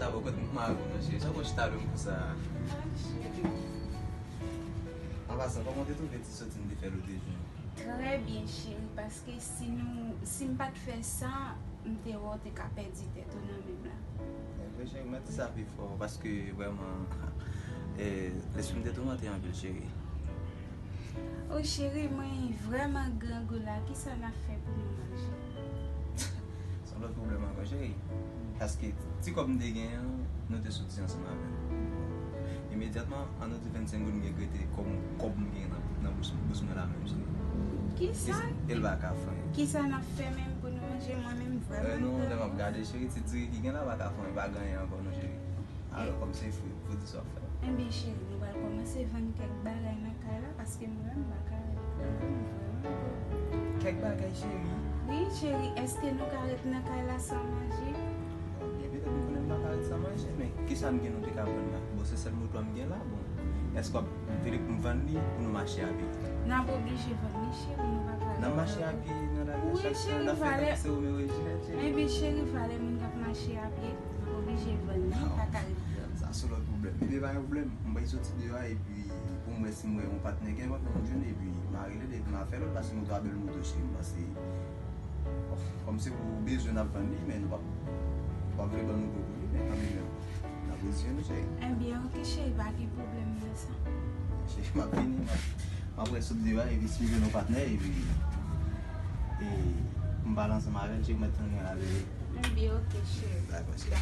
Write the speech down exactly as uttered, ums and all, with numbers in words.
Dabò, kote m mari w nan, cheri? Sa w chita lwen m konsa? Ay, cheri. An pasan, kòman w te twouve ti soti m te fè l ou te jwenn? Trè byen, cheri, paske si nou, si m pa t fè sa, m te wè w te ka pèdi tèt ou nan men m la. Enben, cheri, mwen di sa pi fò, paske vrèman, eh, lespri m te toumante anpil, cheri. O cheri, mwen vrèman grangou la, kisa n ap fè pou nou manje? Se yon lòt pwoblèm ankò, cheri. Paske ti kòb m te gen an, nou te soti ansanm avè l. Imedyatman, an nou di vennsenk goud m gen k rete kòm kòb m gen nan, nan bous, bous mwen la menm, cheri. Kisa? E l pa ka fè anyen. Kisa n ap fè menm pou nou manje? Mwen menm Eh, vrèman non, lè m ap grangou. Gade, cheri, ti diri ki gen la pa ka fè anyen, pa gen anyen ankò, non, cheri. Alò, kòm se fri, fò di sa w fè. Enben, cheri, nou pral kòmanse vann kèk bagay nan kay la, paske mwen menm m pa ka ret. Mwen vrèman grangou. Kèk bagay, cheri. Wi, cheri, èske nou ka ret nan kay la san manje? Ebyen, petèt m konnen m pa ka ret san manje, men kisa m gen nou te ka vann la? Bon, se sèl moto a m gen la, bon. Èske w ap vle pou m vann li pou nou mache a pye? N ap oblije vann li, cheri, nou pa ka ret. N ap mache a pye nan lari a Wi, chak cheri, tan, n ap fè valè. Tann se Romeo e Juliet, cheri. Enben, cheri, valè moun k ap mache a pye, n ap oblije vann li, nou pa ka ret. Sa se lòt pwoblèm. Ebyen, pa gen pwoblèm. M pral soti deyò a epi pou m wè si m wè yon patnè, gen yon patnè m jwenn epi m a rele l epi m a fè lòt paske moto a bèl moto, cheri, m panse. Bon, kòm se pou bezwen n ap vann li, men nou p ap, nou p ap vle ban nou gwo pou li, men kanmenm, n ap reziye nou, cheri. Enben, oke, cheri, pa gen pwoblèm nan sa. Cheri, m ap vini, m ap, m ap wè sot deyò a, epi si m jwenn yon patnè, epi, e, m pale ansanm avè l, cheri, m mèt tann avè l. Enben, oke, cheri. Dakò, cheri.